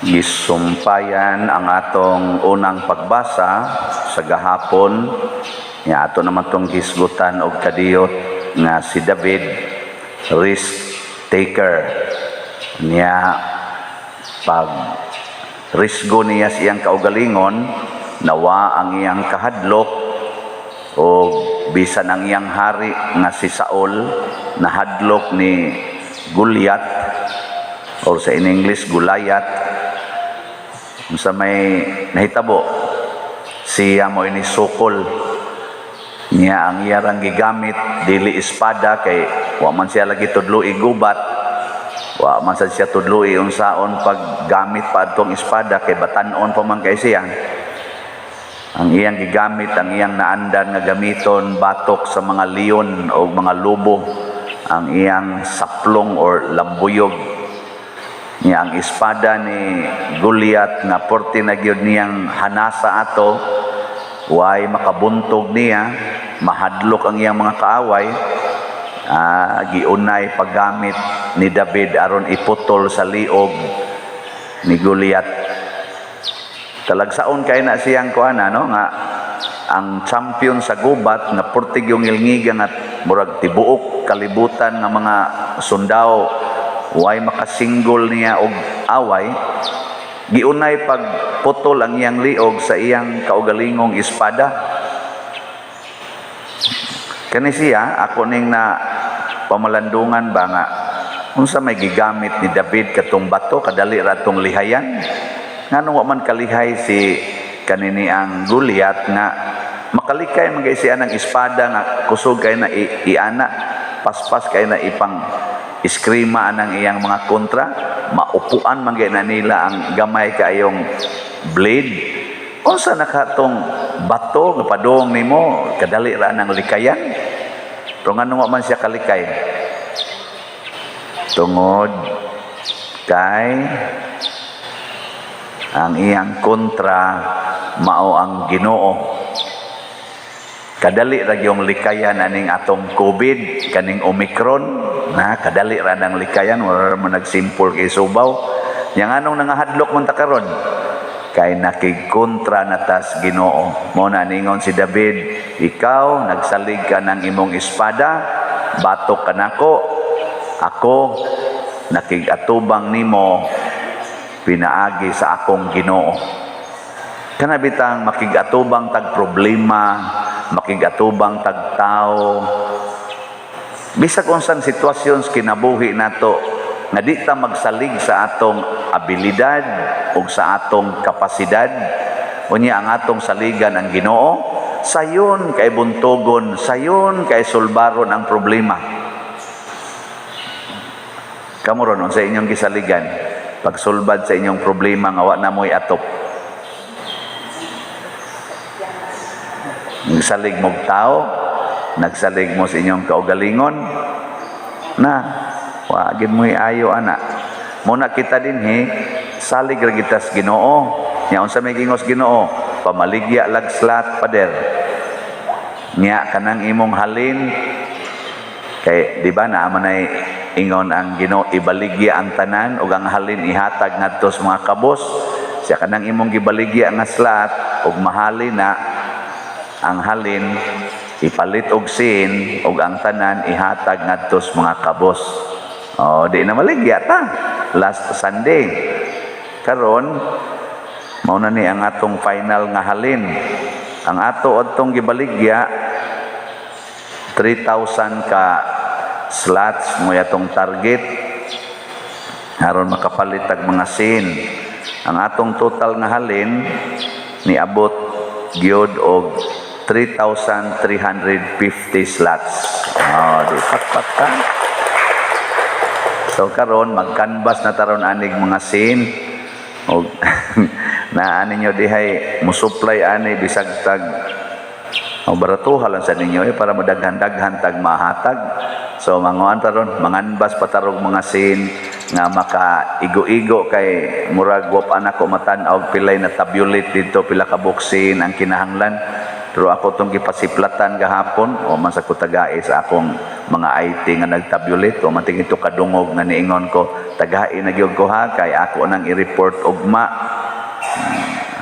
Gisumpayan ang atong unang pagbasa sa gahapon nga ato naman tong gisgutan og kadiyot nga si David, risk taker niya. Pag risgo niya sa iyang kaugalingon, nawa ang iyang kahadlok o bisan ang iyang hari nga si Saul nahadlok ni Goliath, or sa in English, Goliath. Unsa may nahitabo, siya mo ini sukol niya. Ang iyarang gigamit dili espada kay wa man siya lagi tudloi gubat, wa man sad siya tudloi unsaon paggamit pa adtong espada kay batan-on pa man kay siya. Ang iyang gigamit, ang iyang naandan nga gamiton, batok sa mga leon o mga lobo, ang iyang saplong or lambuyog niya. Ang espada ni Goliath nga porte na gyud niyang hanasa ato, way makabuntog niya, mahadlok ang iyang mga kaaway. Giunay paggamit ni David aron iputol sa liog ni Goliath. Talagsaon kay na siyang kuan, ano, nga ang champion sa gubat nga porte yung ngilngiga nga murag tibuok kalibutan nga mga sundao way makasinggol niya og away, giunay pagputol ang iyang liog sa iyang kaugalingong espada. Kani siya, ako ning na pamalandungan ba nga unsa may gigamit ni David katong bato, kadali ra tong lihayan? Ngano wa man kalihay si kanini ang Goliath nga makalikay man kay siya ng espada nga kusog kay na iana, paspas kay na ipang iskrima anang iyang mga kontra, maupuan man gyud na nila ang gamay kaayong blade? Unsa na katong bato nga padung nimo, kadali ra nang likayan? Pero ngano wa man siya kalikay? Tungod kay ang iyang kontra mao ang Ginoo. Kadali ra yung likayan aning atong COVID, kaning Omicron na kadali ra nang likayan, wala ra mo nagsimple kay subaw. Yang anong nangahadlok man ta karon? Kay nakigkontra na tas Ginoo. Mo na ningon si David, "Ikaw nagsalig ka ng imong espada, batok ka nako, ako nakig-atubang nimo pinaagi sa akong Ginoo." Kana bitang makig-atubang tag problema, makig-atubang tag tao, bisag unsang sitwasyon sa kinabuhi nato nga di ta magsalig sa atong abilidad o sa atong kapasidad, unya ang atong saligan ang Ginoo, sayon kay buntogon, sayon kay sulbaron ang problema. Kamo ron, unsa inyong gisaligan pagsulbad sa inyong problema nga wa na mo'y atop? Nagsalig mog tao, nagsalig mo sa inyong kaugalingon na wa gid mo'y ayo ana. Muna kita dinhi, salig ra kita sa Ginoo. Nya unsa may gingos Ginoo? "Pamaligya lag slot, pader." Nya kanang imong halin kay di ba naa man ay ingon ang Ginoo, ibaligya ang tanan ug ang halin ihatag ngadto sa mga kabos. Siya kanang imong gibaligya nga slot ug mahalin na ang halin, ipalit og sin ug ang tanan ihatag ngadto sa mga kabos. Oh, di na maligya ta last Sunday. Karon mao na ni ang atong final nga halin. Ang ato adtong gibaligya, 3,000 ka slots mo atong target aron makapalit tag mga sin. Ang atong total nga halin niabot gyud og 3,350 slots. Oh, di pakpak ka. So karon magkanbas na taron anig mga sin og naa ninyo dihay musupply ani bisag tag o baratuha lang sa ninyo eh, para madaghan-daghan tag mahatag. So manguan taron, manganbas patarog mga sin nga maka igo-igo kay murag wa pa na ko matan-aw pilay na tabulate dito, pila ka boksin ang kinahanglan. Pero ako tong gipasiplatan gahapon o man sa kutagae sa akong mga IT nga nagtabulate o man ito kadungog nga niingon ko, "Tagae na gyud ko ha, kay ako nang i-report ugma."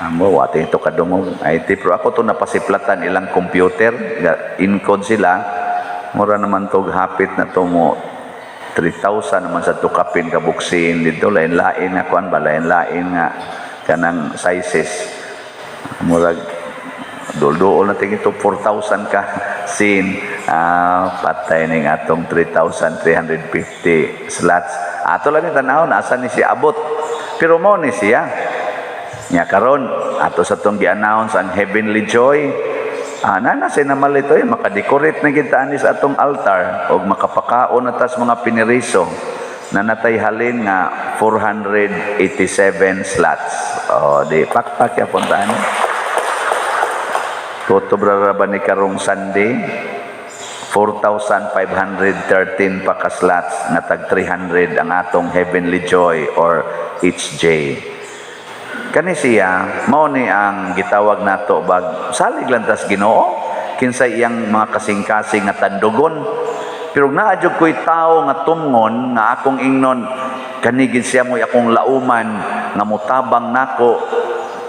Amo wa ito kadungog IT, pero ako to napasiplatan ilang computer, encode sila. Mura naman tog hapit na to mo 3,000 naman sa tukapin ka buksin dito, lain-lain nga kuan ba, lain-lain nga kanang sizes. Murag dulduol na tingin ito 4,000 ka scene. Ah, patay ning atong 3,350 slots. Ato lang yung tanaw nasa ni siya abot, pero mo ni siya nya karon ato sa tong gi-announce ang Heavenly Joy. Ah, nana si namal ito eh, makadecorate na kita ani sa atong altar og makapakaon na tas mga piniriso na natay halin nga 487 slots. O, di pakpak ya puntaan. Tutob ra ba ni karong Sunday, 4,513 pa ka slots nga tag 300 ang atong Heavenly Joy or HJ. Kani siya, mao ni ang gitawag nato bag salig lang tas Ginoo kinsay iyang mga kasing-kasing nga tandugon. Pero naa jud ko'y tawo nga tumngon nga akong ingnon, "Kani gid siya mo'y akong lauman nga mutabang nako,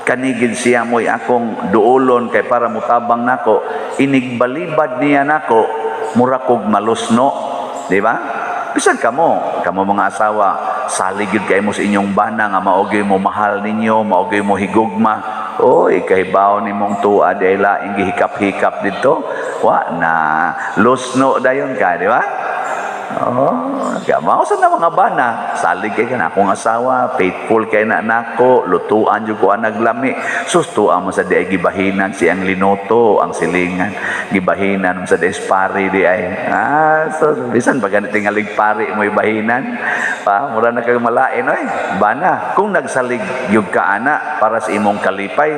kani gid siya mo'y akong duolon kay para mutabang nako." Inigbalibad niya nako, mura kog malusno, di ba? Bisan kamo, kamo mga asawa, salig gyud kay mo sa inyong bana nga mao gyud mo mahal ninyo, mao gyud mo higugma. Oy, kahibaw nimong tuwa di laing gihikap-hikap dito. Wa na lusno dayon ka, di ba? Oh, mao sa na mga bana, salig kay kana akong asawa, faithful kay na nako, lutuan jud ko anag lami. Sus, tuwa mo sa di ay gibahinan siyang linuto, ang silingan. Gibahinan mo sa di pari di ay. Ah, so bisan pa ganit tingalig pari mo ibahinan. Pa, mura na kag malain oy. Bana, kung nagsalig gyud ka ana para sa imong kalipay.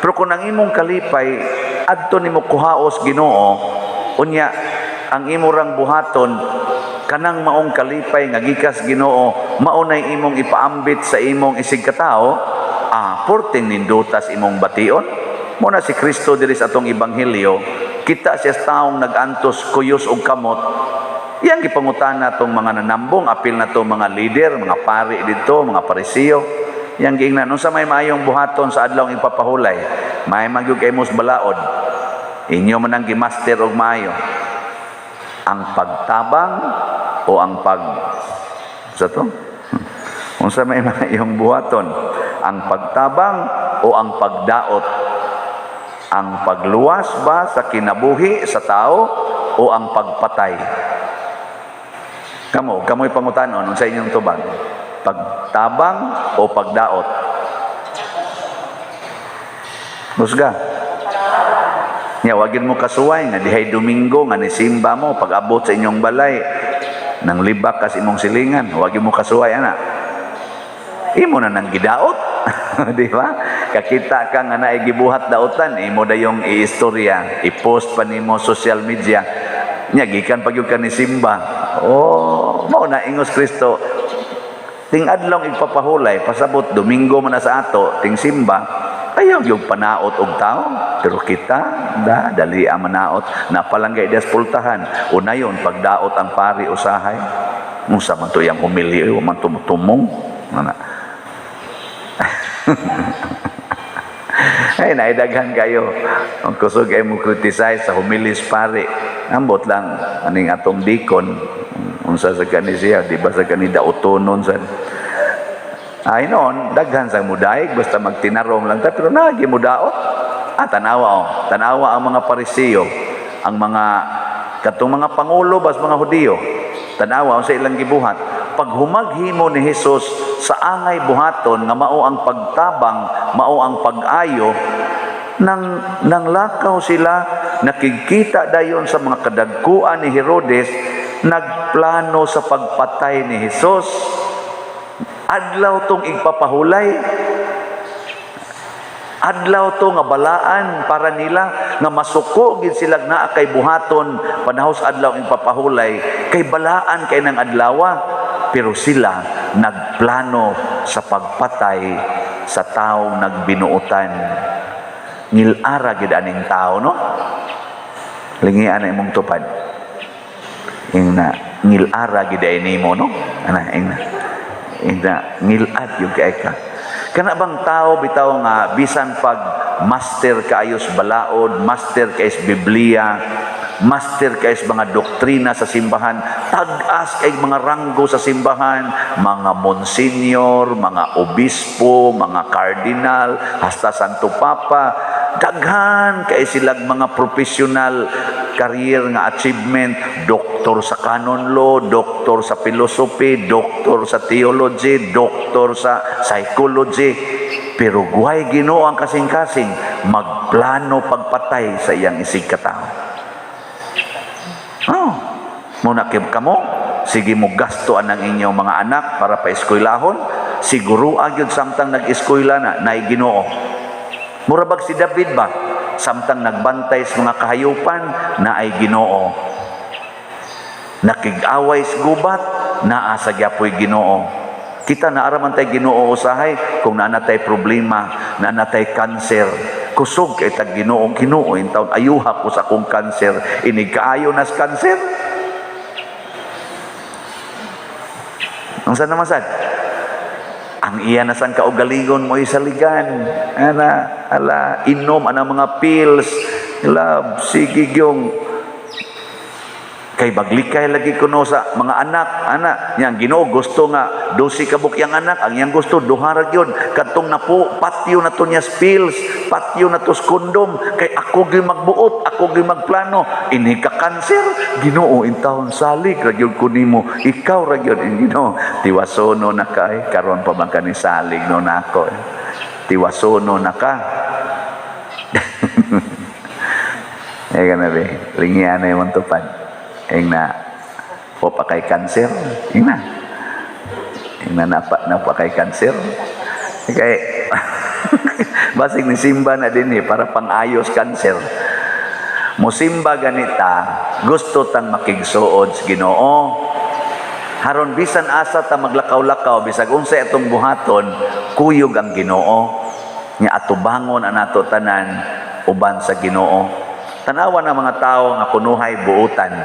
Pero kung ang imong kalipay adto nimo kuhaos Ginoo, unya ang imo rang buhaton kanang maong kalipay nga gikas Ginoo, mao nay imong ipaambit sa imong isig katao, ah, porting nindutas imong bation. Mo na si Kristo diri sa atong ebanghelyo, kita siya sa taong nag-antos kuyos og kamot. Iyang gipangutana tong mga nanambong, apil na to mga leader, mga pari dito, mga Parisiyo. Iyang giingnan, "Unsa may maayong buhaton sa adlaw ipapahulay? May magyud kay mos balaod. Inyo man ang gimaster og maayo. Ang pagtabang o ang pag sa to? Unsa may maayong buhaton? Ang pagtabang o ang pagdaot? Ang pagluwas ba sa kinabuhi sa tao o ang pagpatay?" Kamo, kamo'y pangutanon, unsa inyong tubag? Pagtabang o pagdaot? Husga. Nya wagin mo kasuway nga dihay Domingo nga nisimba mo, pag abot sa inyong balay nang libak kas imong silingan, wagin mo kasuway ana. Imo na nang gidaot. Di ba? Kakita ka nga naay gibuhat daotan, imo dayong iistorya, i-post pa nimo social media. Nya gikan pa gyud ka ni simba. Oh, mao na ingos Kristo. Ting adlong igpapahulay, pasabot Domingo man na sa ato, ting simba, ayaw yung panaot og tao. Pero kita, da, dali ang manaot. Napalanggay dias pultahan. Unayon, pagdaot ang pari usahay. Unsa man to iyang humili, wa man tumutumong. Ana. Ay, naidaghan kayo. Ang kusog ay mo criticize sa humilis pare. Ambot lang, aning atong deacon. Unsa sa kani siya, di ba sa kani dautonon sa. Ay noon, daghan sa mudaig, basta magtinarong lang ta, pero nagi mudaot. Ah, tanawa oh. Tanawa ang mga Parisiyo, ang mga katong mga pangulo bas mga Hudiyo. Tanawa unsa ilang gibuhat. Paghumaghimo ni Jesus sa angay buhaton nga mao ang pagtabang, mao ang pag-ayo, nang lakaw sila, nakikita dayon sa mga kadagkuan ni Herodes, nagplano sa pagpatay ni Jesus. Adlaw tong igpapahulay. Adlaw to nga balaan para nila nga masuko gid sila naa kay buhaton panahos adlaw igpapahulay kay balaan kay nang adlawa, pero sila nagplano sa pagpatay sa taong nagbinuotan. Ngil-ara gid aning tao, no? Lingian na imong tupad. Ingna, ngil-ara gid ay nimo, no? Ana, ingna. Ingna, ngil-ad gyud kay ka. Kana bang tao bitaw nga bisan pag master kaayos balaod, master kaayos Biblia, master kaayos mga doktrina sa simbahan, tag-as kay mga ranggo sa simbahan, mga monsenyor, mga obispo, mga kardinal, hasta Santo Papa, daghan kay silang mga professional career nga achievement, doktor sa canon law, doktor sa philosophy, doktor sa theology, doktor sa psychology. Pero guhay Ginoo ang kasing-kasing, magplano pagpatay sa iyang isig katao. Oh, muna kib kamo, sige mo gasto ang inyong mga anak para pa eskwelahon, siguro gyud samtang nag-eskwela na naay Ginoo. Mura bag si David ba? Samtang nagbantay sa mga kahayupan, naay Ginoo. Nakig-away sa gubat, naa sa gyapoy Ginoo. Kita naa ra man tay Ginoo usahay kung naa na tay problema, naa na tay cancer. Kusog kay tag Ginoo, Ginoo intawon ayuha ko sa akong cancer. Inig kaayo nas cancer. Ang sa naman sad? Ang iya na sang kaugalingon mo isaligan. Ana, ala, inom ana mga pills. Love, sige gyong kay baglikay lagi kuno sa mga anak, ana yang Ginoo gusto nga 12 ka buok yang anak, ang iyang gusto duha ra gyud. Kadtong napo patyo na to niya pills, patyo na to kondom, kay ako gyud magbuot, ako gyud magplano. Ini ka kanser, Ginoo intawon salig ra gyud ko nimo, ikaw ra gyud ang Ginoo. Tiwasono na kay karon pa man kani salig no nako, eh. Tiwasono na ka. Eh kana be, lingian na imong tupad. Ing na o pa kay kanser. Ing na. Ing na napa napa kay kanser. Kay basig ni simba na din eh, para pang-ayos kanser. Musimba ganita, gusto tang makigsuod sa Ginoo. Haron bisan asa ta maglakaw-lakaw, bisag unsay atong buhaton, kuyog ang Ginoo. Nga atubangon ang ato tanan uban sa Ginoo. Tanawa ng mga tao nga kunuhay buutan.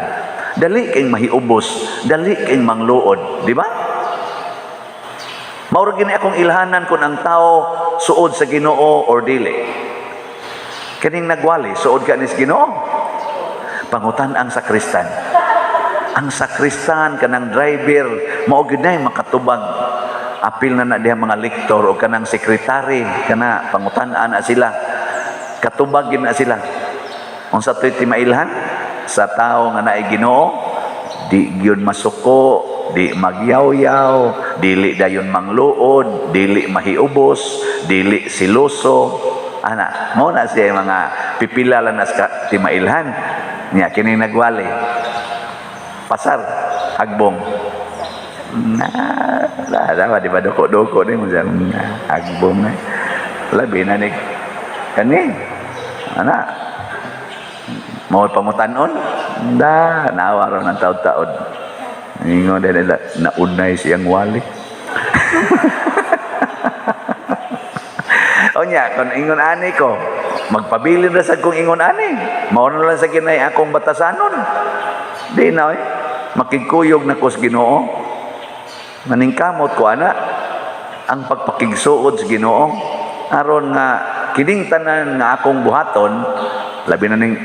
Dali kay mahiubos, dali kay mangluod, di ba? Mao ra gini akong ilhanan kung ang tao suod sa Ginoo or dili. Kining nagwali, suod ka ni sa Ginoo. Pangutan ang sakristan. Ang sakristan kanang driver mao gyud nay makatubag. Apil na na diha mga lektor o kanang sekretary kana pangutan-an na sila. Katubag gyud na sila. Unsa to'y timailhan sa tao nga naay Ginoo, di gyud masuko, di magyawyaw, dili dayon mangluod, dili mahiubos, dili siloso. Ana, mo na siya mga pipila lang na sa timailhan. Nya kini nagwali. Pasar, hagbong. Na, na, na, di ba duko-duko din mo siya, na, hagbong na. Labi na ni kani. Ana, mau pangutanon? Da, nawa ron ang taod-taod. Ingon din nila, naunay siyang wali. Onya, kung ingon ani ko, magpabilin ra sad kung ingon ani. Mao na lang sa kinay akong batasanon. Di na, eh. Makigkuyog na ko sa Ginoo. Maningkamot ko ana ang pagpakigsuod sa Ginoo. Aron nga kining tanan nga akong buhaton, labi na ning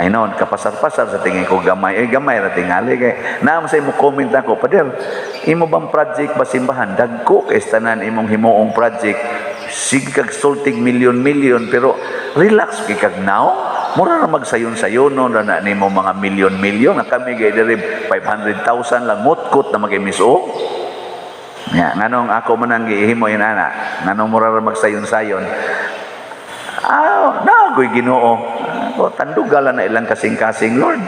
ay noon, kapasar-pasar sa tingin ko gamay. Eh, gamay ra tingali. Kay, naam sa imo comment ako, "Pader, imo bang project ba simbahan? Dagko kay tanan imong himuong project. Sige kag sultig milyon-milyon, pero relax kay kag now. Mura ra magsayon-sayonon ra na nimo mga milyon-milyon. Nga kami kay diri 500,000 lang mutkot na mag-MSO." Ya, nganong ako man ang gihimo yun ana? Nganong mura ra magsayon-sayon? Ah, nagoy Ginoo. O, tandugalan na ilang kasing-kasing, Lord.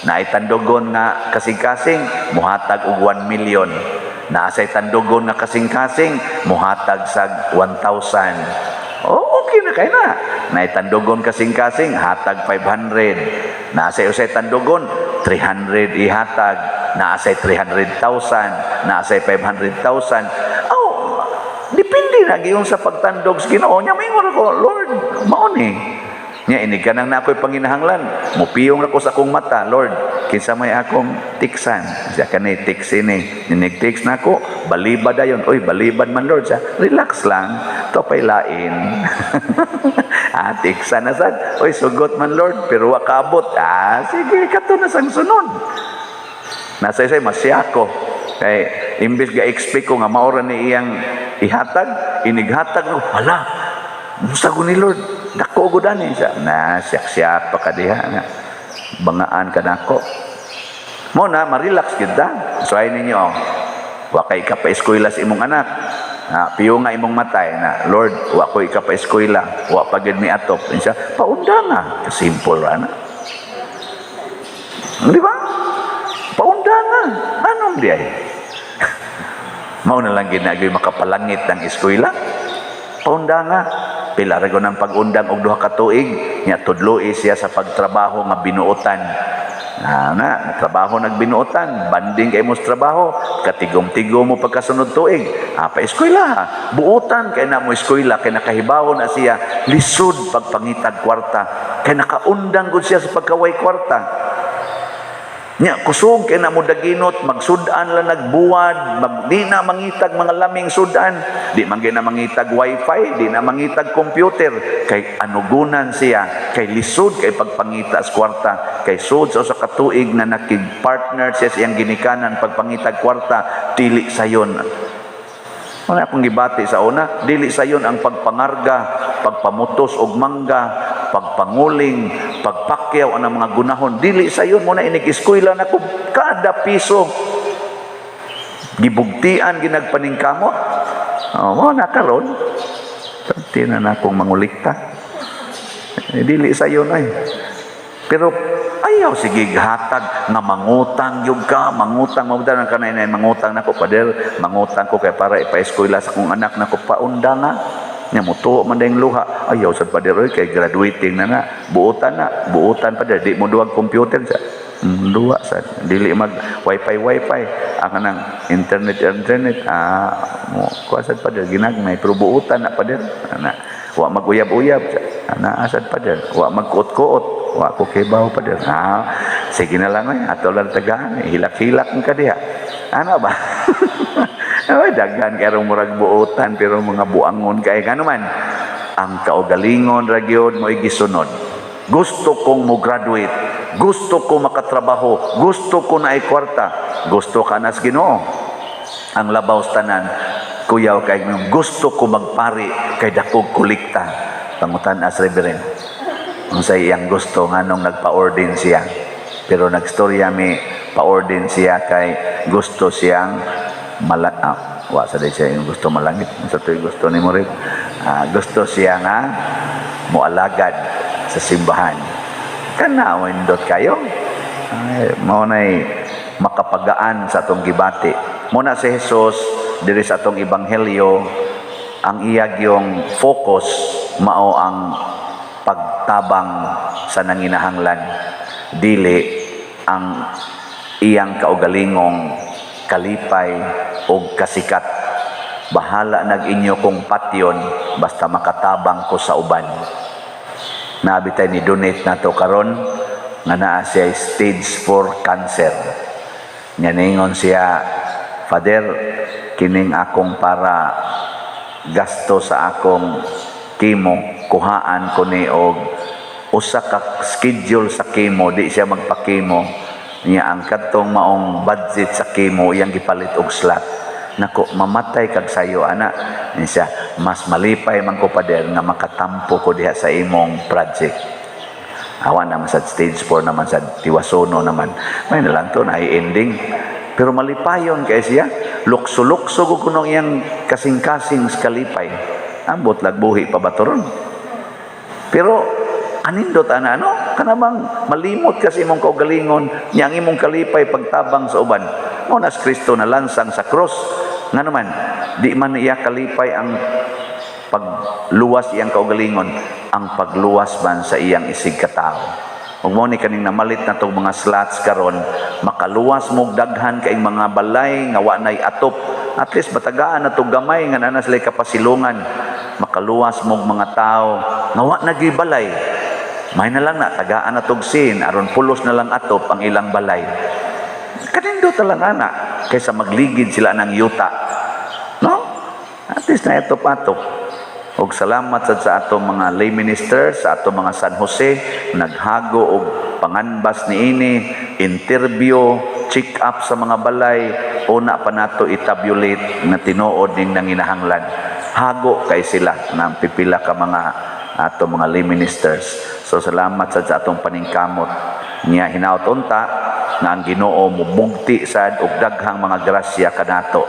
Naay tandugon nga kasing-kasing, muhatag og 1 million. Naasay tandugon nga kasing-kasing, muhatag sag 1,000. Oh, okay na kay na. Naay tandugon kasing-kasing, hatag 500. Naasay usay tandugon, 300 ihatag. Naasay 300,000, naasay 500,000. Oh, depende. na giyon sa pagtandog sa Ginoo nya, maingon ko, "Lord, mao ni." Nya inig ka nang na ako'y panginahanglan, mupiyong ra ko sa akong mata, "Lord, kinsa may akong tiksan?" Siya kani text ini. Inig text na ako, balibad dayon. "Oy, balibad man, Lord." Siya, "Relax lang. To pay lain." Ah, tiksan na sad. "Oy, sugot man, Lord, pero wa kaabot." Ah, sige, kato na sang sunod. Nasa isay masya ko. Kay imbes ga expect ko nga maora ni iyang ihatag, inighatag ko, hala. Musa ko ni Lord, dako ko dani siya. Na siyak-siyak pa ka diha nga. Bangaan ka nako. Mo na ma-relax gid ta. So ay ninyo, oh. Wa kay ka pa-eskwela sa imong anak. Na piyo nga imong matay na, "Lord, wa ko ika pa-eskwela, wa pa gid mi atop." Siya, paunda nga. Simple ra na. Di ba? Paunda nga. Anong di ay? Mao na lang ginagay makapalangit ng eskwela. Paunda nga. Pila ra ng pag-undang og 2 ka tuig nya, tudloi siya sa pagtrabaho nga binuotan. Na, na trabaho nagbinuotan, banding kay mo sa trabaho, katigom-tigom mo pagkasunod tuig. Ah, pa eskwela, buotan kay na mo eskwela kay nakahibawo na siya lisod pagpangitag kwarta, kay nakaundang gud siya sa pagkaway kwarta. Nya kusog kay na mo daginot, magsud-an lang nagbuwad, mag di na mangitag mga laming sudan, di man gyud na mangitag wifi, di na mangitag computer kay anugunan siya, kay lisod kay pagpangita sa kwarta, kay sud sa usa ka tuig na nakig-partner siya sa iyang ginikanan pagpangitag kwarta, dili sayon. Wala akong gibati sa una, dili sayon ang pagpangarga, pagpamutos og mangga, pagpanguling, pagpakyaw ang mga gunahon. Dili sayon mo na inig eskwela na ko kada piso. Gibugtian ginagpaningkamot. Oh, mo na karon. Di na na akong mangulikta. Eh, dili sayon ay. Pero ayaw sige hatag nga mangutang yung ka, mangutang mabuta ng kanay na mangutang nako, "Pader, mangutang ko kay para ipa-eskwela sa akong anak nako." Paunda nga. Nya mutuo man dayong luha. "Ayaw sad, pader, oy, kay graduating na na." "Buotan na, buotan, pader." "Di mo duwag computer sa?" Duwa sad. "Dili mag wifi wifi ang kanang internet internet?" "Ah, mo kuha sad, pader, ginagmay, pero buotan na, pader." Ana, "Wa maguyab-uyab?" "Ana asad, pader." "Wa magkuot-kuot?" "Wa ko kibaw, pader." "Ah, sige na lang ay, ato lang tagaan, hilak-hilak ka diha." Ano ba? Ay, daghan kay murag buotan pero mga buangon kay ngano man. Ang kaugalingon ra gyud mo'y gisunod. Gusto kong mo graduate, gusto ko makatrabaho, gusto ko na ay kwarta, gusto ka nas Ginoo. Ang labaw sa tanan, kuyaw kay gusto ko magpari kay dakog kolekta. Pangutan as Reverend. Kung sa iyang gusto nganong nagpa-ordain siya. Pero nagstorya mi, pa-ordain siya kay gusto siyang mala ah, wa sa day siya yung gusto malangit sa to'y gusto ni Morit. Ah, gusto siya nga moalagad sa simbahan. Kana windot kayo. Ay, mao nay makapagaan sa atong gibati. Mo na si Jesus diri sa atong ebanghelyo, ang iya gyung focus mao ang pagtabang sa nanginahanglan, dili ang iyang kaugalingong kalipay o kasikat. Bahala nag inyo kong patyon basta makatabang ko sa uban. Nabitay ni donate na to karon nga naa siya stage 4 cancer. Nya ningon siya, "Father, kining akong para gasto sa akong chemo, kuhaan ko ni og usa ka schedule sa chemo." Di siya magpa-chemo niya. Ang kadtong maong budget sa chemo, iyang gipalit og slot. "Nako, mamatay kag sayo ana." Niya siya, "Mas malipay man ko, pader, nga makatampo ko diha sa imong project." Awa naman sa stage 4 naman sa tiwasono naman. May na lang to na ending. Pero malipayon kay siya. Lukso-lukso ko kuno iyang kasing-kasing sa kalipay. Ambot lagbuhi pa ba to ron? Pero anindot ana, ano? Kanabang malimot kasi imong kaugalingon, niya ang imong kalipay pagtabang sa uban. Mo nas Kristo na lansang sa cross. Nga naman, di man iya kalipay ang pagluwas iyang kaugalingon, ang pagluwas man sa iyang isig katao. Ug mo ni kaning namalit na tong mga slots karon, makaluwas mo daghan kay mga balay nga wa nay atop. At least batagaan na to gamay nga naa na sila kapasilungan, makaluwas mog mga tao nga wa nagibalay. May na lang na tagaan na tog sin aron pulos na lang atop ang ilang balay. Kanindot lang ana kaysa magligid sila ng yuta, no? At least na ito patop. Og salamat sad sa atong mga lay ministers, sa atong mga San Jose, naghago og panganbas niini, interview, check up sa mga balay, una pa nato i-tabulate nga tinuod ning nanginahanglan. Hago kay sila ng pipila ka mga ato mga lay ministers. So salamat sad sa atong paningkamot. Nya hinaut unta nga ang Ginoo mubugti sad og daghang mga grasya kanato.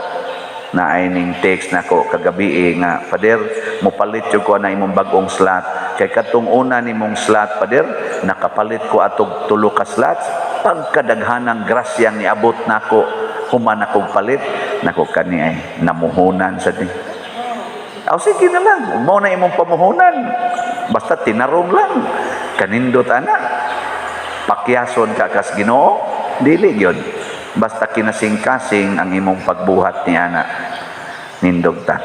Na ay ning text nako kagabi nga, "Pader, mopalit jud ko na imong bag-ong slot kay katong una nimong slot, pader, nakapalit ko atog tulo ka slots. Pagkadaghanang grasyang niabot nako human akong palit nako." Kani ay namuhunan sa ni. Aw, sige na lang, mao na imong pamuhunan, basta tinarong lang. Kanindot ana, pakyason ka kas Ginoo, dili gyud, basta kinasing-kasing ang imong pagbuhat ni ana. Nindog ta.